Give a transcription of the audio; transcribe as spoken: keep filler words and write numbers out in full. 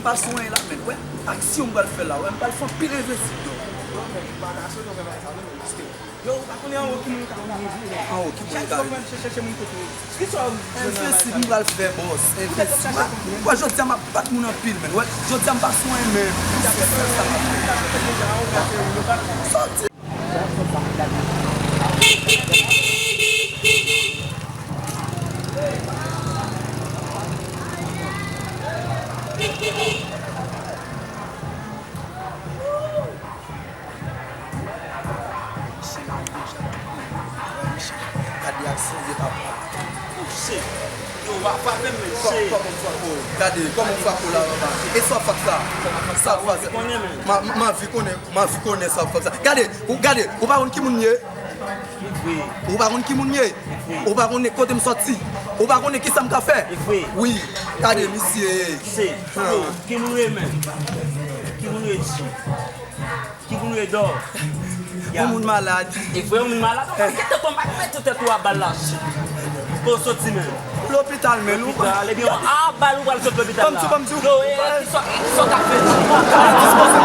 Pa swen la, men, wè, aksyon m pral fè la, wè, m pral fè anpil envesti, yo. Yo, ou pa konnen anwo ki moun ka vini. Anwo ki moun ka vini. Chak jou w pral chèche moun kote yo. Ki sa ou jwenn nan envesti m pral fè, bòs. Envesti. Wè, jodi a m ap bat moun anpil, men. Wè, jodi a m pa swen, men. Se sèl sa m ap fè. Sòti. Gade aksyon vye papa. Pouse. Yo, w ap frape m, men. Kò-, se kòman m frape w? Gade, kòman m frape w la, papa? E sa w frape sa? Sa w frape sa? Konnen, men. Ma, ma vi konnen, ma vi konnen sa w frape sa. Gade, ou gade, ou pa konn ki moun m ye? Li vre. Ou pa konn ki moun m ye? Li vre. Ou pa konn kote m sòti? Ou pa konnen ki sa m ka fè? Li vre. Wi, gade, misye. Se, ki moun w ye menm? Ki moun w ye di? Ki moun w ye dò? Yon moun malad. E vre, yon moun malad? Kete kòm ak mete tèt ou a bal la. Ko soti menm? Lopital, men, ou. Lopital, ebyen, a bal ou pral sot lopital la. Ban m di w, ban m di w. Yo, e, e, ki sa, ki sa w ka fè?